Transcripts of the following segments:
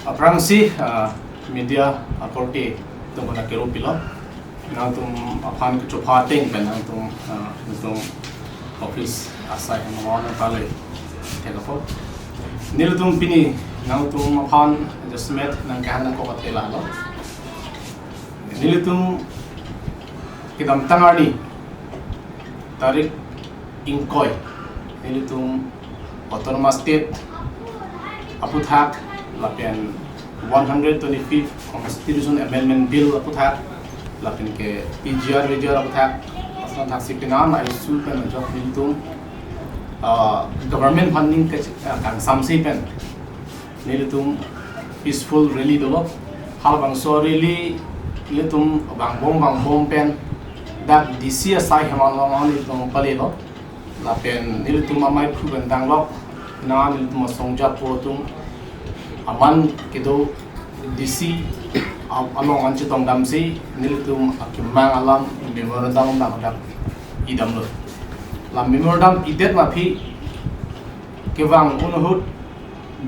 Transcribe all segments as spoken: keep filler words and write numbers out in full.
Aphrangsi, ah, media akorte atum aphan kero pilo. Nangtum aphan kechopha ateng pen nangtum, ah, nangtum office asai hemang nangpale thek apot. Nelitum pini nangtum aphan jasemet nangkehan nangkok athe lalo. Nelitum kedamtang arni tarik ingkoi, nelitum Autonomous State aputhak lapen one hundred twenty-fifth Constitution Amendment Bill aputhak lapen ke P G R V G R aputhak, asan thaksi pinam issue pen ajok nelitum, ah, government funding ke, ah, kangsamsi pen nelitum peaceful rally dolo. Halabangso rally nelitum vangbom vangbom pen dak D C asai hemang along nelitum palelo. Lapen nelitum amei phu pen danglok, na nelitum asong japo atum aman kedo D C a-, along an chetongdamsi nelitum akemang alam memorandum dang dak idamlo. La memorandum idet ma aphi kevang un ahut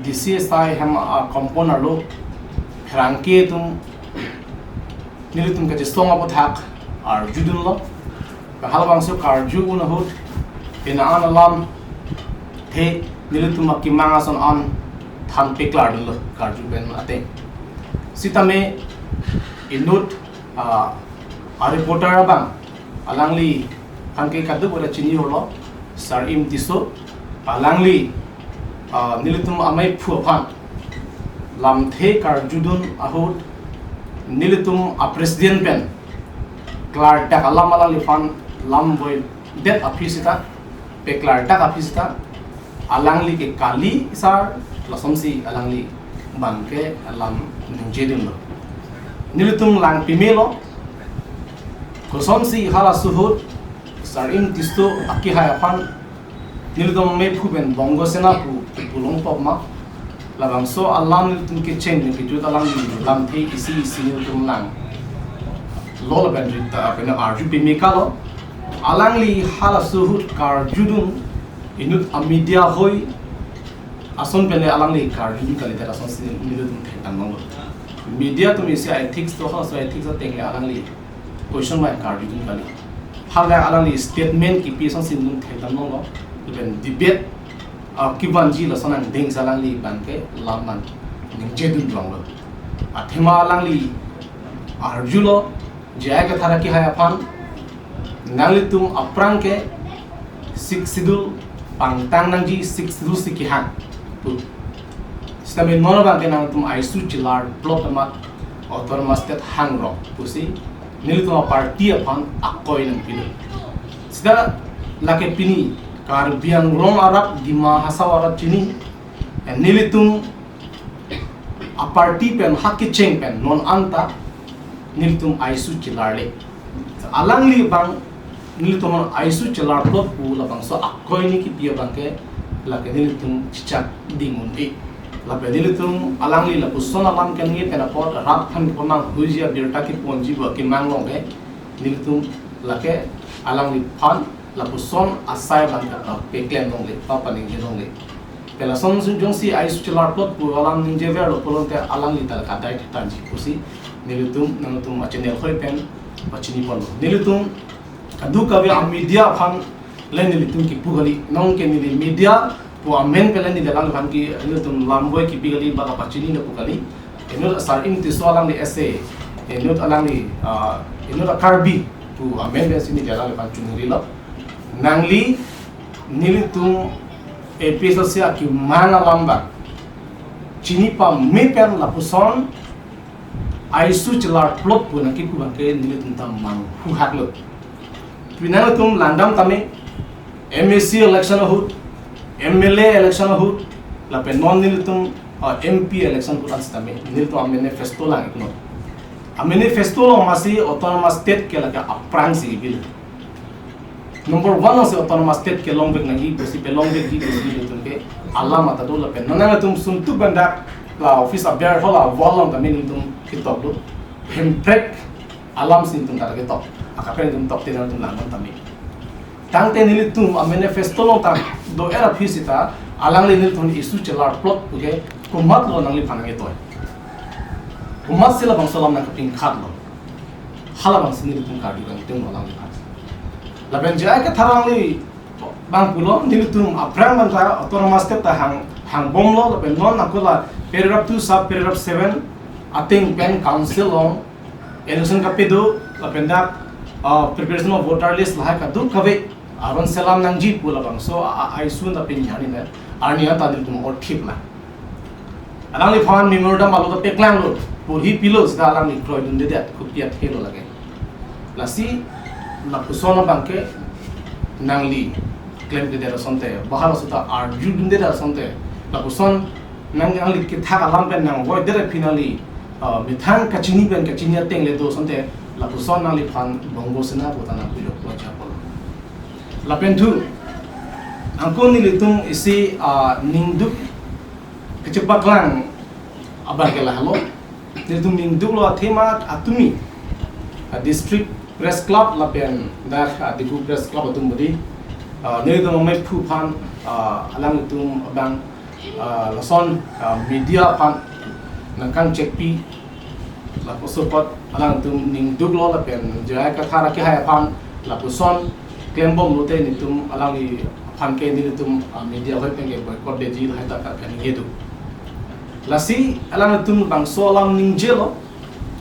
D C asai hem a compound arlo pherangke atum nelitum kachesong aputhak arjudunlo. Halabangso karju un ahut pina an alamthe nelitum akemang ason an than peklardunlo karju pen ateng. Sitame inut, ah, a reporter abang alangliphan ke kadokave chini holo, Sar-im Tisso, alangli, ah, nelitum amei phu aphan lamthe karjudun ahut nelitum a president pen klardak alam alangliphan lam voidet aphi sita, peklardak aphi sita, alangli ke kali sar, lasonsi alangli abang ke alam ningjedunlo. Nelitum lang pimelo, kosonsi halaso ahut Sar-im Tisso akehai aphan nelitum amei phu pen Bongo Sena pu pulong pop ma. Labangso alam nelitum kecheng pen kejut alangli lamthe isi isi nelitum langlo lapen rita pen arju peme kalo. Alangli halaso ahut karjudun inut a media hoi ason pen le alangli karjudun kalidet asonsi nelitum thekdam longlo. Media atum isi ethics do, halaso ethics ateng le alangli question pen karjudun kali. Halake alangli statement kipi asonsi nelitum thekdam longlo. Lapen debate, ah, kevanji lason angdengsi alangli abang ke lam an ningjedun longlo. Athema alangli arjulo, J I Kathar akehai aphan, nanglitum aphrang ke Sixth Schedule pangtang nangji, Sixth Schedule si kehang pu. Sitame non abang ke nangtum issue chelarplot amat Autonomous State hangrong pusi nelitum a party aphan akoi nangpilo. Sita lake pini Karbi Anglong arat, Dima Hasao arat chini, eh, nelitum a party pen ha kecheng pen non anta nelitum issue chelarle. Alangli abang nelitum issue chelarplot pu labangso akoi ni kipi abang ke lake nelitum chechak ding un-e. Lapen nelitum alangli lapuson alam kengi pen apot rat aphan keponang huji abirta keponji pu akemang along ke nelitum lake alangliphan lapuson asai abang ke papeklem longle, papaningje longle. Pen lason jongsi issue chelarplot pu alam ningjeverlo pulote alangli ta kadai tangji pusi nelitum nangtum a channel hoi pen pachini ponlo. Nelitum kadokave a media aphan le nelitum kipu kali, nonke neli media pu amen pen le neli alangliphan ke nelitum lam boi kipi kali, ba kapachini na pu kali. Inut Sar-im Tisso alangli ese, inut alangli, ah, inut a Karbi pu amen pensi neli alangliphan chungrilo. Nangli nelitum A P H L C akemang alam abang chini pame pen lapuson issue chelarplot pu nangkipu abang ke nelitum ta manghuhaklo. Pini nangtum langdam tame, M A C election ahut, M L A election ahut, lapen non nelitum, ah, M P election ahut an sitame nelitum a manifesto lang-iknon. A manifesto along masi Autonomous State ke lake aphrangsi ibil. Number one alongsi Autonomous State kelongvek nangji pusi, pelongvekji pusi nelitum ke alam ata do lapen non nangtum suntuk pen dak la office aber hall a wall along tame nelitum ketoklo. Hemprek alamsi nelitum ta ketok. Akaprek nelitum tokte nangtum langnon tame. Tangte nelitum a manifesto along ta do-er aphi sita Alangli nelitum issue chelar plot puke komatlo nangliphan nangketoi. Komatsi labangso alam nangkepingkhatlo. Halabangsi nelitum karju kangtung alangliphan. Lapen J I Kathar alangli abang pulo nelitum aphrang abang ta autonomous state ta hang, hangbomlo lapen non ako la paragraph two sub paragraph seven ateng pen council along election kapedo lapen dak, uh, preparation of voter list lahai kadokave aron selam nangji pu labangso a, a, a issue ta pini arni pen arni anta nelitum orthip la. Alangliphan memorandum alo ta peklanglo, porhi pilo seta alangli kroidundedet, kopi athelo lake. Lasi lapuson abangke nangli klemdedet asonte, bahar aso ta arjudundedet asonte, lapuson nang, nangli kethak alam pen nangvoidet aphi nangli, uh, methang kachini pen kachini ateng le do asonte, lapuson nangliphan Bongo Sena pu ta nangpilo pu aja apotlo. Lapen thu, angkun nelitum isi, ah, ningduk kachepaklang abangke lahelo. Nelitum ningduklo athema atumi, ah, District Press Club lapen dak, ah, Diphu Press Club atum bodi. Ah, nelitum amei phu aphan, ah, alanglitum abang, ah, lason, ah, media aphan nangkangchekpi, lapuson apot alangtum ningduklo lapen J I Kathar akehai aphan lapuson klembomlote nelitum alangliphan ke nelitum, ah, media ahoi pen ke boycott detji lahai ta ka, kaningje do. Lasi alangtum bangso alam ningjelo,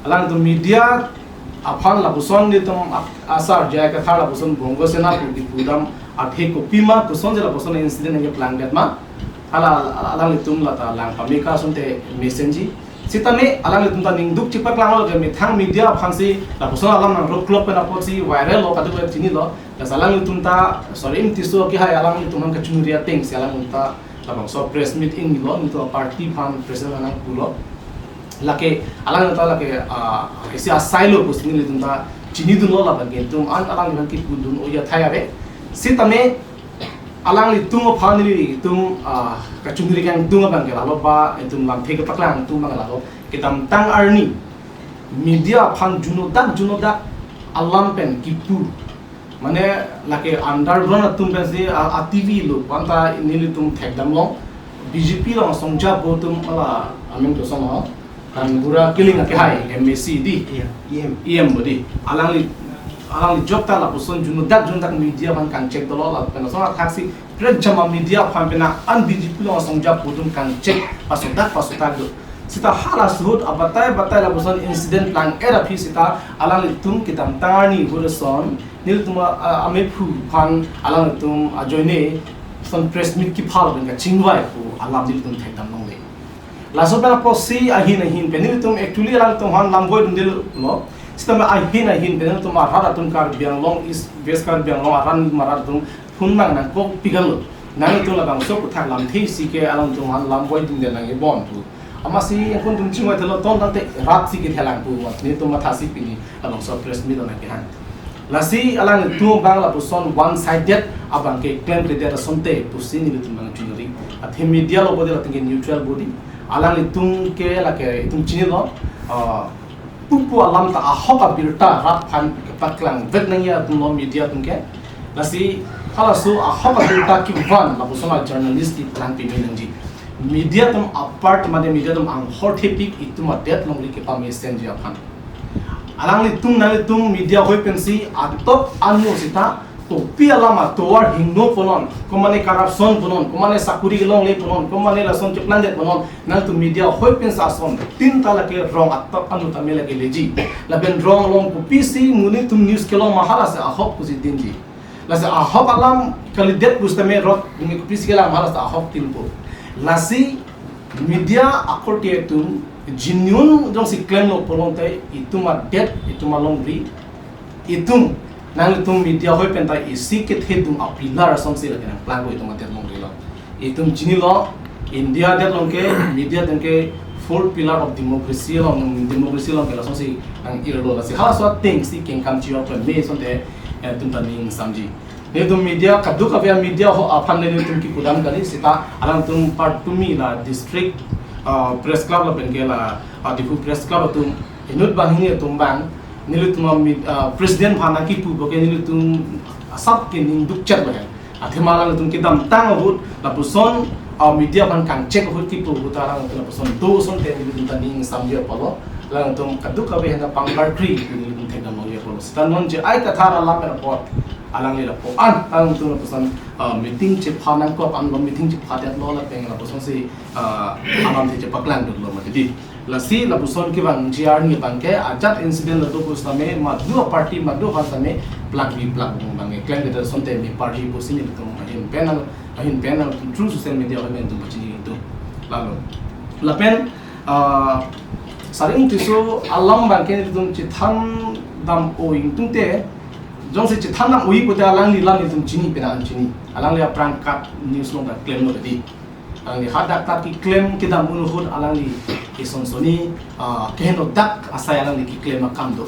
alangtum media aphan lapuson nelitum ap-, asar J I Kathar lapuson Bongo Sena pu di pudam athe kopima kosonsi lapuson incident nangkeplangdet ma, hala, alanglitum lata lang pameka asonte mesenji. Sitame alanglitum ta ningduk chepaklanglo ke methang media aphansi lapuson alam nang roklok pen apotsi viral lo kadokave chinilo. Lasi alanglitum ta, sorry, Imtiso akehai alanglitum aphan kachunri atengsi alanglitum ta labangso press meet inglo, nelitum party aphan president aphan nangpulo. Lake alanglitum ta lake, ah, isi asailo pusi nelitum ta chinidunlo lapen ke nelitum an alanglitum aphan kipudun o ya thai ave. Sitame alanglitum aphan nelitum, ah, kachunri kangtung abangke lahelo ba nelitum lamthe kepaklang atum abang lahelo. Kedamtang arni media aphan junodak junodak alam pen kipu. Mane lake underground atum pensi a, a T V lo, pu anta nelitum thekdamlong. B J P along asong japo atum hala amen to song ho. Kan bura kiling akehai M A C di. Iya, E M. E M bodi. Alangli, alangli jokta lapuson junodak junodak media aphan kangchek dolo lapen lason athaksi prekjam a media aphan pena an B J P along asong japo atum kangchek pasodak pasodak do. Seta hala suhut abatai batai lapuson incident plang-et aphi seta alanglitum kedamtang arni hu ason nelitum a, a, amei phu aphan alanglitum ajoine son press meet kiphal pen kachingvai pu alam nelitum thekdamlongle. Laso pen apotsi ahin ahin pen nelitum actually alangtum aphan lam voidundelo. Sitame ahin ahin pen nelitum arat atum Karbi Anglong East, West Karbi Anglong arat atum phone mang nangkokpi galo. Nangtum labangso aputhak lamthe isi ke alangtum aphan lam voidunde nangkebom pu. Amatsi angkun atum chingvai thelo ton tangte rat si kethelang pu amat nelitum mathasi pini labangso press meet nangkehang. Lasi alangtum abang lapuson one sided abangke klemkledet asonte pusi nelitum abang chunri. Athe media lo bodi latum ke neutral bodi. Alanglitum ke lake itum chinilo, ah, pupu alam ta ahok abirta rat aphan kepaklangvek nangji atumlo media atum ke. Lasi halaso ahok abirta kevan lapuson a journalist ti plang pimi nangji. Media atum apart mate media atum anghor thepik itum adet longri kepamesenji aphan. Alanglitum nanglitum media ahoi pensi atok anlo seta kopi alam atovar hingno punon, komane corruption punon, komane sakuri kelongle punon, komane lason keplangdet punon, nangtum media ahoi pensi asontin ta lake rong atok anu tame lake leji. Lapen rong along kopisi monit atum news kelong ma halasi ahok pusi dinji. Lasi ahok alam kalidet pusitame rot dumi kopisi kelang ma halasi ahok tinpo. Lasi media akorte atum genuine jongsi klemlo pulote itum adet, itum alongri, itum, nanglitum media ahoi penta isi kethedung a pillar asonsi lake nangplangpo itum adet longrilo. Itum chinilo, India adet along ke media atum ke fourth pillar of democracy along, democracy along ke lasonsi nang-irlo. Lasi halaso atengsi kengkam chiyok pen me asonte, eh, itum ta ning samji. Nelitum media kadokave media ho aphan le nelitum kipudam kali seta alangtum patumi la district, ah, press club lapen ke la, ah, Diphu press club atum inut banghini atum abang nelitum a mid-, ah, president aphan nangkipu bo ke nelitum asap ke ningduk chet lo he. Athema alangtum kedamtang ahut lapuson a media aphan kangchek ahut kipu ahut ta alangtum lapuson do asonte nelitum ta ning samji apotlo, alangtum kadokave henlo pangkar kri nelitum thekdam longji apotlo. Seta non J I Kathar alam pen apot alangli lapu-an alangtum lapuson, ah, meeting chepha nangkok, anlo meeting chepha det lo lapen lapusonsi, ah, alamthe chepaklang dun lo mati di. Lasi lapuson kevangji arni abangke ajat incident la do pusitame madu party madu aphan tame plakbi plakbom abangke klem kete asonte me party pusi nelitum ahin pen al ahin pen al through social media ahin pen tum pachini tum. Lalo. Lapen, ah, Saring Tisso alam abangke nelitum chethan dam o ingtungte, jongsi chethan dam o-i pute alangli alam nelitum chini pena chini. Alangli aphrang kat news along ta klemlo di. Alangli hadak ta keklem kedam un ahut alangli kesonsoni, ah, kehenodak asai alangli keklem akam do.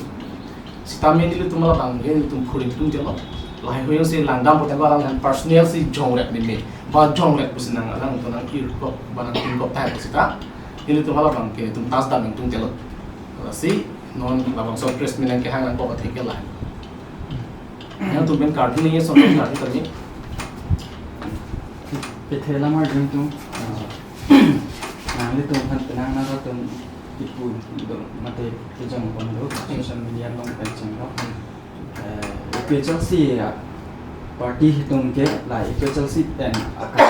Sitame nelitum labang nelitum phuring tum jelo. Lahai hoyong si langdam pote ba alangli personal si jongrek ni me. Ba jongrek pusi nang alangtum nang irkok ba nang tingkok tahai pusita. Nelitum labang ke nelitum tas dam nangtum jelo. Lasi non labangso press meet nangkehang nangkok atheke lahai. Nangtum pen karju ni, son karju kami. Pethe lamar jeng tum, ah, nanglitum aphan penang nangtum kipu do mate kejong pon do, social media along pen cheng do. Eh, A P H L C ya party atum ke la A P H L C pen akam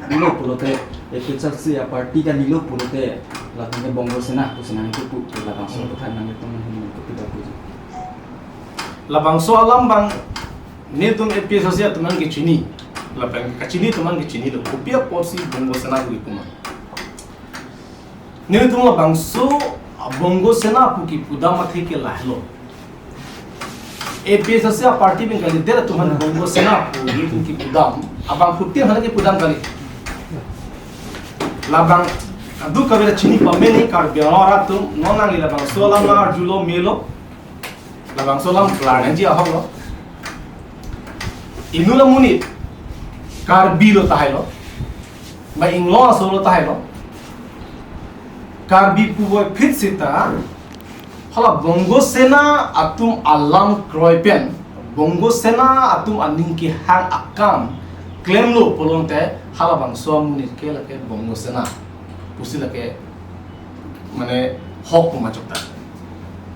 nilo pulote, A P H L C ya party kalilo pulote latum ke Bongo Sena pusi nangkipu, labangso Hmm. aphan nangtum nangkipu da puji. Labangso alam abang nelitum A P H L C atum an kechini. Lapen kachini atum an kechini lo. Kopi apotsi Bongo Sena pu kipu ma. Nelitum labangso Bongo Sena pu kipu dam atheke lahelo. A P H L C a party pen kali der atum an Bongo Sena pu nelitum kipu dam. Abang phutin hala kipu dam kali. Labang adu kavira chini pameni Karbi Anglong arat atum non nangli labangso alam arjulo melo. Labangso alam klar nangji ahok lo. Inut amonit Karbi lo tahai lo. Ba inglong aso lo tahai lo. Karbi puvoiphit sita hala Bongo Sena atum alam kroi pen, Bongo Sena atum aning kehang akam klemlo pulote halabangso amonit ke lake Bongo Sena pusi lake mane hok puma chokta.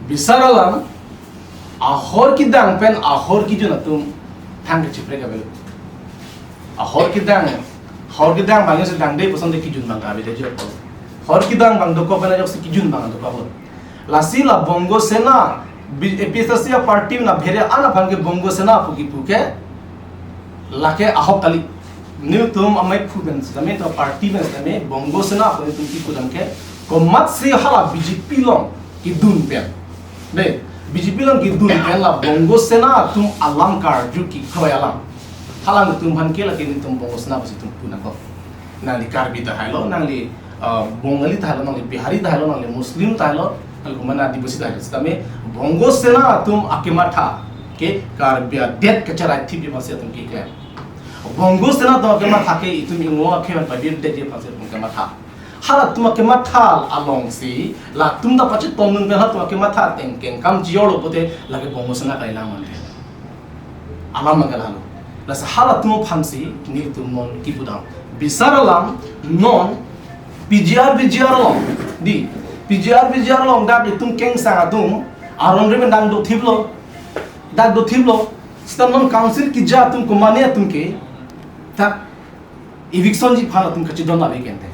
Bisar alam, ahor kedang pen ahor kejun atum thang kechipre kave. Ahor kedang, ahor kedang abang si dangde puson de kejun abang kave de jor. Ahor kedang abang dokok pen ajoksi kejun abang dokok lo. Lasi la Bongo Sena, B-, A P H L C a party na bhere ana abang ke Bongo Sena pu kipu ke lake ahok kali. Nelitum amei phu pen sitame to party pen sitame Bongo Sena pu nelitum kipu dam ke komatsi hala B J P along kedun pen. De, B J P along kedun pen la Bongo Sena atum alam karju kekroi alam. Hala nelitum aphan ke lake nelitum Bongo Sena pusi itum pu nangkok. Nangli Karbi tahai lo, nangli, uh, Bongali tahai lo, nangli Bihari tahai lo, nangli Muslim tahai lo, nangli komat Adivasi tahai lo. Sitame Bongo Sena atum akematha ke Karbi adet kacherai thipji aphansi atum keklem. Bongo Sena atum akematha ke itum inglong akheman pabir detji aphansi atum kematha. Halatum akematha alongsi latum ta pachetong dun pen halatum akematha ateng kengkam chijorlo pulote lake Bongo Sena kali lang mane. Alam abang ke lahelo. Lasi halatum aphansi nelitum non kipu dam. Bisar alam non P G R V G R along di, P G R V G R along dak itum kengsang atum aron ri pen dak dothiplo. Dak dothiplo. Sita non council keja atum komane atum ke dak eviction ji aphan atum kachidon ave kente.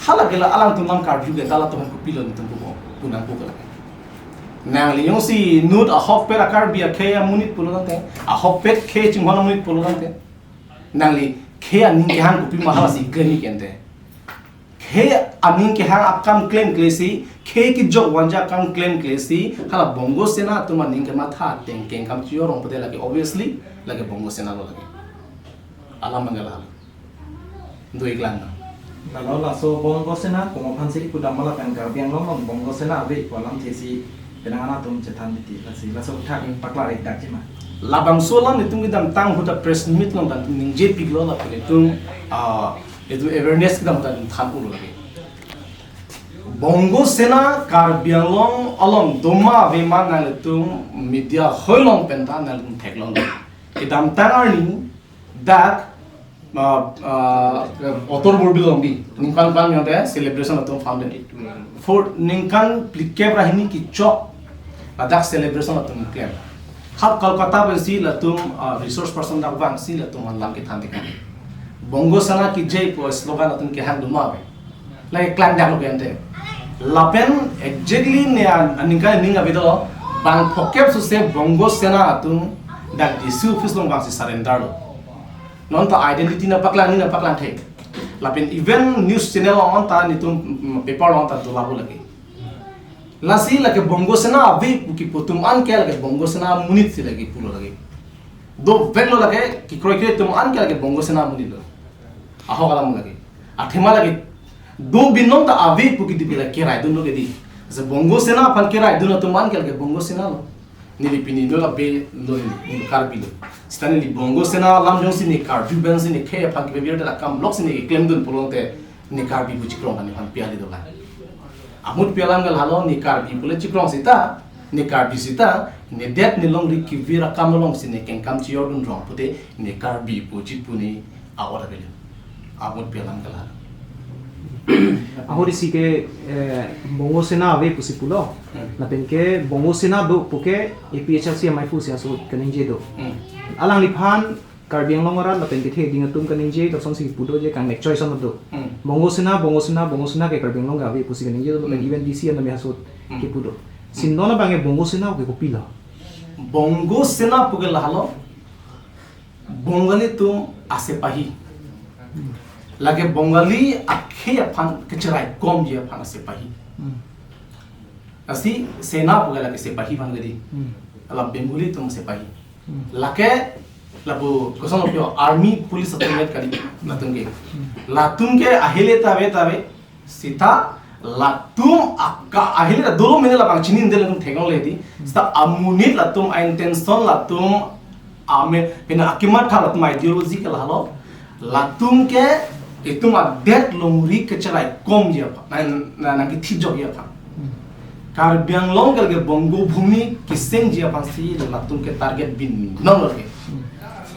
Hala ke la alangtum alam karju ke halatum aphan kopilo nelitum pu, pu nangkok ke lake. Nangli jongsi inut ahokpet a Karbi akhei amonit pulo tangte, ahokpet khei chinghon amonit pulo tangte, nangli khei aning kehang kopima halasi klemji kente. Khei aning kehang akam klemkle si, khei kejok vangji akam klemkle si hala Bongo Sena atum aning kematha ateng kengkam chijorong pulote lake obviously lake Bongo Sena lo lake. Alam abang ke lahelo. Do-iklang na. Lalo laso Bongo Sena komat aphansi kipu dam ma lapen Karbi Anglong along Bongo Sena ave pu alamthe si penang anatum chethan titi, lasi laso athak Hmm. paklar-ik dakji ma? Labangso alam itum kedamtang ahut a press meet along ta ningje piklo lapen itum, ah, itum awareness kedam ta than ulo lake. Bongo Sena Karbi Anglong along doma ave ma nanglitum media hoi along pen ta nanglitum theklong. Kedamtang arni dak Ah, ah, Otor Borbil along di ningkan kan yang teh celebration atum founded. For ningkan phlikep ra hini kechok ladak celebration atum klem. Hap Kolkata pensi latum, ah, resource person dak vangsi latum alam kethan tekan. Bongo Sena ki jai pu slogan atum kehang doma ave. Lake klang dak lo gente. Lapen exactly ne an-, aningkan ning ave do, bang phokep suse Bongo Sena atum dak D C office along vangsi surrender lo. Non ta identity nangpaklang, ne nangpaklang thek. Lapen even news channel along ta, netum, mm, paper along ta dola pu lake. Lasi lake Bongo Sena ave pu kipu atum an ke lake Bongo Sena amonit si lake pulo lake. Dovek lo lake, kekroikre atum an ke lake Bongo Sena amonit lo. Ahok alam lake. Athema lake. Dobinong ta ave pu kidi pu lake keraidun lo kedi. Asa Bongo Sena aphan keraidun atum an ke lake Bongo Sena lo. Neli pini lo la be lo neli, neli Karbi lo. Seta neli Bongo Sena alam jongsi ne karju pensi ne khei aphan kebebir de la kam lok si ne klemdun pulote ne Karbi pu chikrong kan nephan piali dolang. Ahut pi alam ke lahelo, ne Karbi pule chikrong seta, ne Karbi seta, ne det ne longri kevir akam alongsi ne kengkam chiyordun rong pute ne Karbi pu chipu ne a-ot avelo. Ahut pi alam ke lahelo. Ahut isi ke, eh, Bongo Sena ave pusi pulo. Hmm. Lapen ke Bongo Sena do puke A P H L C amaiphu si aso kaningje do. Hmm. Alangliphan Karbi Anglong arat lapen kethe ding atum kaningje, lason si kipu do je kangnek choi son do. Hmm. Bongo Sena, Bongo Sena, Bongo Sena ke Karbi Anglong ke ave pusi kaningje do, lapen Hmm. even D C an tame aso Hmm. kipu do. Hmm. Si non abang ke Bongo Sena ke kopilo? Bongo Sena puke lahelo, Bongali atum asepahi. Lake Bongali akhei aphan kecheraikomji aphan asepahi. Hmm. Lasi Sena puke lake sepahi aphan kedi. Hmm. Ala Bengali atum sepahi. Hmm. Lake lapu koson lo army police atum let kali latum ke. Hmm. Latum ke ahile ta ave ta ave seta latum aka ahile ta dolo mene labang chini ende latum theklongle di. Seta amonit latum a-intention latum ame pena akimat kha latum ideology ke lahelo. Latum ke itum adet longri kecheraikomji aphan. Nang, nang, nangkethijokji aphan. Hmm. Karbi Anglong ke lake Bongo Bhumi kesengji aphansi latum ke target binong lake. Hmm.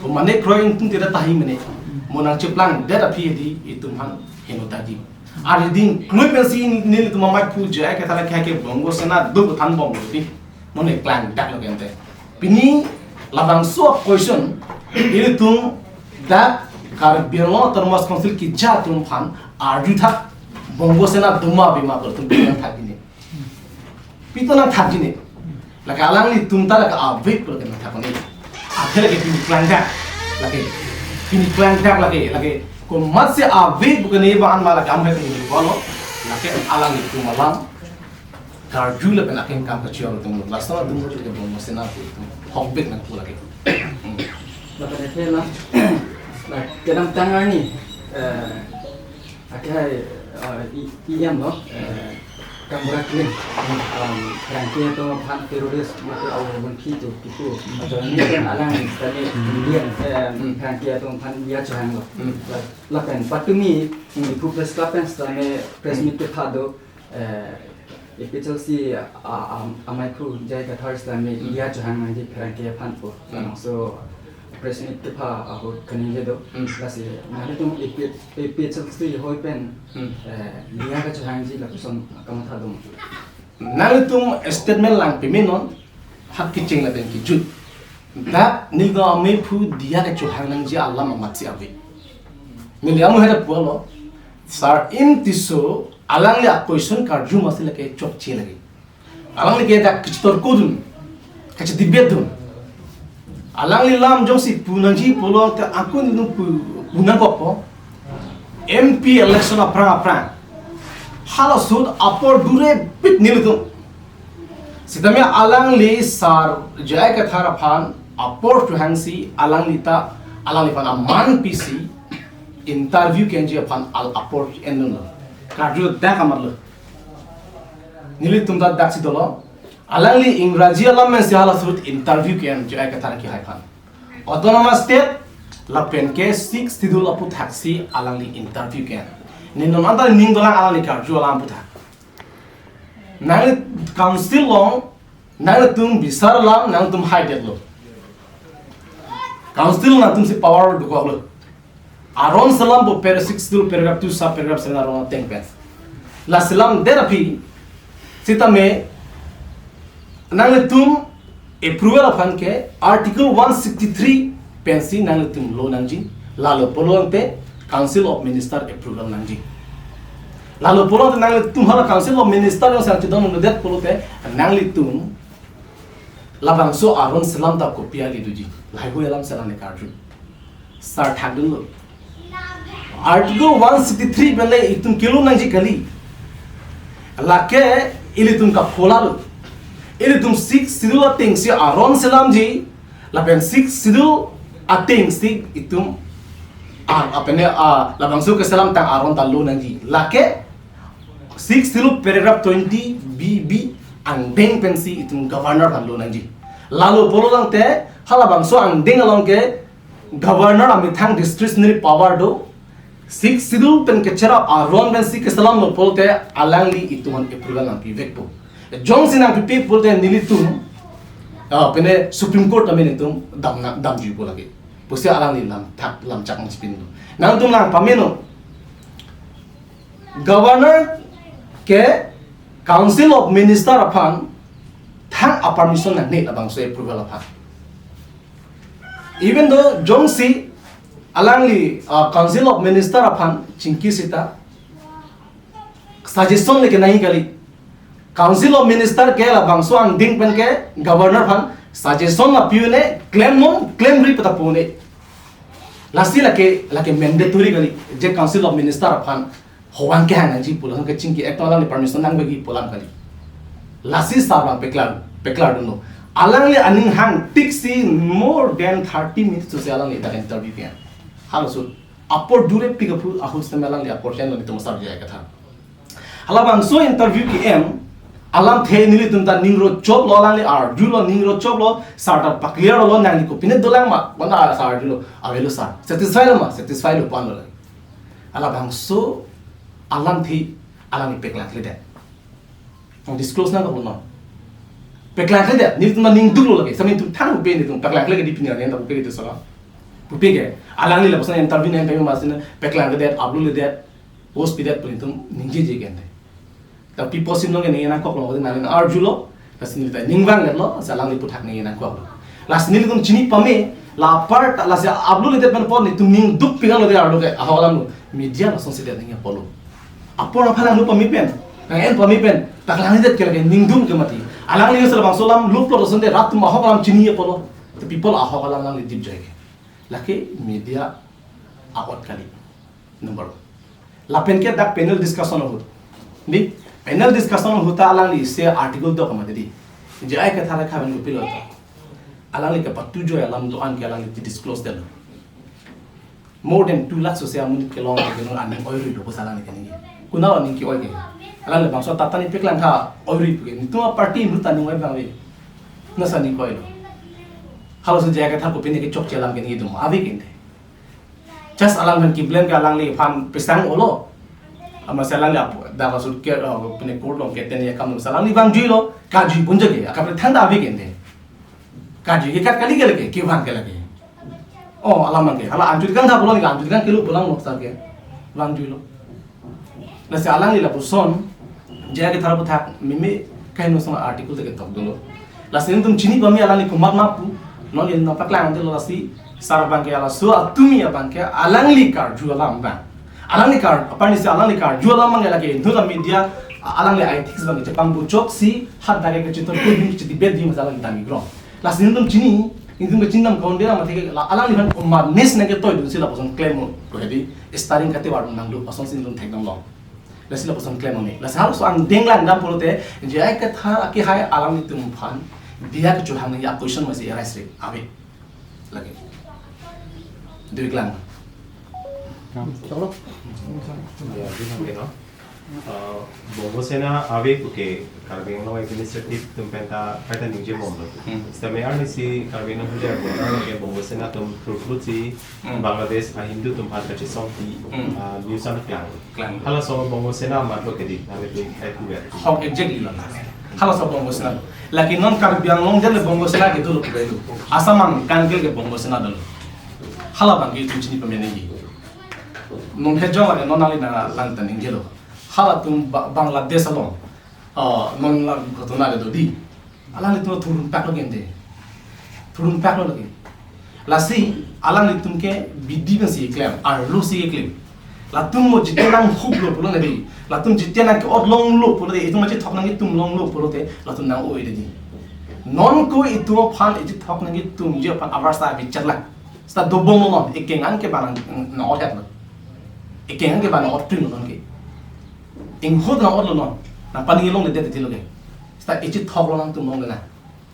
Ko mane kroi atum tidak tahi mene. Hmm. Mo nangcheplangdet aphi di itum aphan henotaji. Ari ding klui pensi nelitum amaiphu J I Kathar ke ke Bongo Sena do thanbom di. Mo ne klang dak lo gente. Pini labangso question ilitum dak Karbi Anglong Autonomous Council keja atum aphan arju thak, Bongo Sena doma ave ma pu latum pi nangthakji ne. Pi to nangthakji ne. Lake alanglitum ta lake ave pu lake nangthak ne. Athe lake pini klang dak. Lake pini klang dak lake, lake komatsi ave pu ke ne ba an ma lake amhe pini ko lo. Lake alanglitum alam karju lapen akengkam kachiyordun atum lo. Lason atum lo ke Bongo Sena pu atum hokbek nangpu lake. Hmm. Lapen athe la, la kedamtang arni, eh, akhai, eh, E M lo, eh, Kambura Kling, um, pherangke atum aphan terrorist mate awar bangki tu kipu. Ajo ni kan alang tadi Indian, eh, Hmm. pherangke atum aphan India chohang lo. Hmm. La, lapen patumi, Hmm. Diphu Press Club pen sitame press Hmm. meet kepha do, eh, A P H L C a, a, amaiphu J I Kathar sitame Hmm. India chohang nangji pherangke aphan pu. Hmm. So, press meet kepha ahut kaningje do. Hmm. Lasi, nanglitum A P, A P H L C hoi pen, Hmm. eh, India kachohangji lapuson kamatha do. Nanglitum statement lang peme non, hak kecheng lapen kejut. Dak nelitum amaiphu India kachohang nangji alam amatsi ave. Neli amu hera pulo, Sar-im Tisso, alangli a-question karju masi lake chokche lake. Alangli ke dak kachitorkodun, kachidebate dun. Alangli alam jongsi pu nangji pulote akun nu pu, pu nangkokpo. M P election aphrang aphrang. Halasut apor dure pit nelitum. Sitame alangli Sar J I Kathar aphan apor chohangsi alangli ta alangliphan aman pisi interview kenji aphan al apor endun lo. Karju dak amat lo. Nelitum ta daksi dolo. Alangli Ingraji alam mensi halasut interview ken J I Kathar kehai aphan. Autonomous State lapen ke Sixth Schedule aphuthaksi alangli interview ken. Ne non anta ning dolang alangli karju alam aphuthak. Nang council along, nangtum bisar alam, nangtum haidetlo. Council nangtumsi power dokoklo. Aron selam pu para-, sixth schedule paragraph two sub paragraph seven aron ateng pen. La selam det aphi sitame nanglitum approval aphan ke Article one sixty-three pensi nanglitum lo nangji. Lalo pulote Council of Minister approval nangji. Lalo pulote nanglitum hala Council of Minister yang sang chedon lo det pulote nanglitum labangso aron selam ta kopi agi doji. Lahai hui alam selam ne karju. Sar thakdunlo. Article one sixty-three pen le itum kelo nangji kali. Lake ilitum kapholalo. Ilitum sixth schedule atengsi aron selamji. Lapen sixth schedule atengsi itum a, apene a, labangso keselam tang aron ta lo nangji. Lake sixth schedule paragraph twenty B B angdeng pensi itum governor aphan lo nangji. Lalo pulo tangte halabangso angdeng along ke governor amethang discretionary power do. Sixth schedule pen kecherap aron pensi keselam lo pulote alangli itum aphan approval nangpivekpo. Jongsi nangpipe pulote nelitum, ah, pene Supreme Court amen itum dam na, damjuipo lake pusi alangli lam thak lam chak nangchipin do. Nangtum lang pameno. Governor ke Council of Minister aphan thang a-permission nangne labangso approval aphan. Even though jongsi alangli, uh, Council of Minister aphan chingki sita suggestion le kenangji kali. Council of Minister ke labangso angdeng pen ke governor aphan suggestion lapi un-e, klemnon klemri pata pu un-e. Lasi lake, lake mandatory kali je Council of Minister aphan hovang kehang nangji pu lason kechingki ek tong alangli permission nangvekji pu alam kali. Lasi sar abang peklar, peklardunlo. Alangli aning hangtiksi more than thirty minutes si alangli dak interview ke. Halaso apor jurepik aphu ahut sitame alangli apor henlo nelitum sar J I Kathar. Halabangso interview ke-en alamthe nelitum ta ning rochoplo, alangli arjulo, ning rochoplo, sar ta pakliarlo, nangli kopine dolang ma, wana sar arjulo, avelo sar. Satisfy lo ma, satisfy lo pu anlo. Halabangso alamthe alangli peklangkledet. Nang disclose nang kapunon. Peklangkledet, nelitum ta ning duklo lake, sami tum thang pupe nelitum, peklangkle ke di pini arni ta pupe ke di solo. Pupe ke, alangli lapuson interview nang peme masina, peklangkledet, upload ledet, post pidet pu nelitum ningjeje ke ante. Ta people sim along ke ningje nangkoklo, nangli arjulo, lasi neli ta ning vanglo, lasi alangli aphuthak ningje nangkoklo. Lasi nelitum chini pame, la apar ta, lasi upload ledet pen apot nelitum ning dukpik lo de arlo ke, ahok alam lo, media lasonsi det ningje apotlo. Apor aphan nanglo pame pen, nang-en pame pen, ta klangledet ke lake ning duk ke mati. Alangli sel bangso alam luplo lason de rat atum ahok alam chini apotlo. Ta people ahok alam alangli dipjoi ke. Lake media a-ot kali. Number one. Lapen ke dak panel discussion ahut. Di, panel discussion ahut ta alangli isi article do kama di. J I Kathar khaben kopilo ta. Alangli kepatujoi alam do-an ke alangli disclose detlo. More than two lakhs sose amonit kelong ke non aning oirui lo pusi alangli keningje. Konat aning ke-oi ke. Alangli bangso Tata ni peklang kha oirui pu ke. Nelitum a-party nut aning oi abang ave. Nasa aning ke-oilo. Halaso J I Kathar kopine kechokche alam keningje dum. Ave ke ante. Just alang aphan keblame ke alangliphan pesang olo. Amatsi alangli ap-, dak asut ke, uh, pine court along ke teni akam along si alangli vangjuilo, kajui pun jage, akam thangta ave ke ante. Kajui ke kat kali ke lake, kevang ke lake. Oh, alam abang ke, hala anjut kan tha pulang ke, anjut kan kelo pulang lo sa ke. Vangjuilo. Lasi alangli lapuson, J I Kathar aphuthak meme kaheno song article ta ketok dolo. Lasi nelitum chini pame alangli komat ma pu, non neli nangpaklang detlo lasi, sar abang ke halaso atumi abang ke alangli karju alam abang. Alangli kar, apar ni si alangli karju alam abang ke lake inut a-media, alangli ethics abang ke chepang buchok si, hat dak ke chetor ko din chedebate din masa alangli dami grong. Lasi nelitum chini, nelitum kachinidam kaunde la mathe ke la alangliphan komat nis nangketoi dunsi lapuson claim mo. Ko hedi, starting kate war nangdo, asonsi nelitum thekdam long. Lasi lapuson claim mo ne. Lasi halaso angdeng langdam pulote, J I Kathar akehai alanglitum aphan, dia kechohang nangji a-question masi arise re, ave. Lake. Dui klang. Chalo. Ya, di hang ke no. Uh, Bongo Sena ave puke Karbi Anglong administrative atum pen ta kaita ningje bomlo. Hmm. Sitame arnisi Karbi Anglong hujar bo, arlo ke Bongo Sena atum thurphut si Hmm. Bangladesh a-Hindu atum aphan kachesong ti, Hmm. uh, news an klang. Klang. Halaso Bongo Sena amat lo ke di, ave tu ai tu vet. Hok exactly lo na. Halaso Bongo Sena. Lake non Karbi Anglong jale Bongo Sena ke dolo ke dolo. Assam angkang ke Bongo Sena dolo. Hala abang ke itum chini pame nangji. Non hejong lake non nangli nanglang ta ningjelo. Halatum Ba-, Bangladesh along. Oh, non la ghotona le do dei. Alanglitum thurun pak lo gente. Thurun pak lo lake. Lasi alanglitum ke bidi pensi klem, arlo si klem. Latum mo jitien nang huplo pulo nadi. Latum jitien nang ke-ot longlo pulo de, itum machethok nangketum longlo pulote, latum nang-o-e dei. Non ko itum aphan echethok nangketumji aphan abar sa bichar lang. Seta dobom non, ekeng an ke bang nang-ot hetlo. Ekeng an ke bang nang-ot krim non ke. Inghut nang-otlo non. Nangpaningje longledet tilo ke. Seta echethok lo nangtum longle na.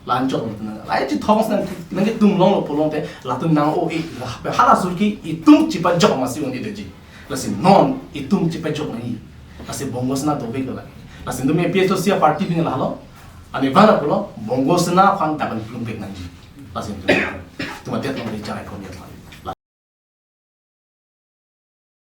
La-anchot lo nang. La echethok nang, nangketum longlo pulote, latum nang-o-e. La, hala sur ke itum chepajok masi un-edetji. Lasi non itum chepajok nangji. Lasi Bongo Sena dovek lo lake. Lasi itum A P H L C a-party abang lahelo. Ani bang pulo, Bongo Sena aphan daban plum bek nangji. Lasi itum, itum adet longle chai komiat la.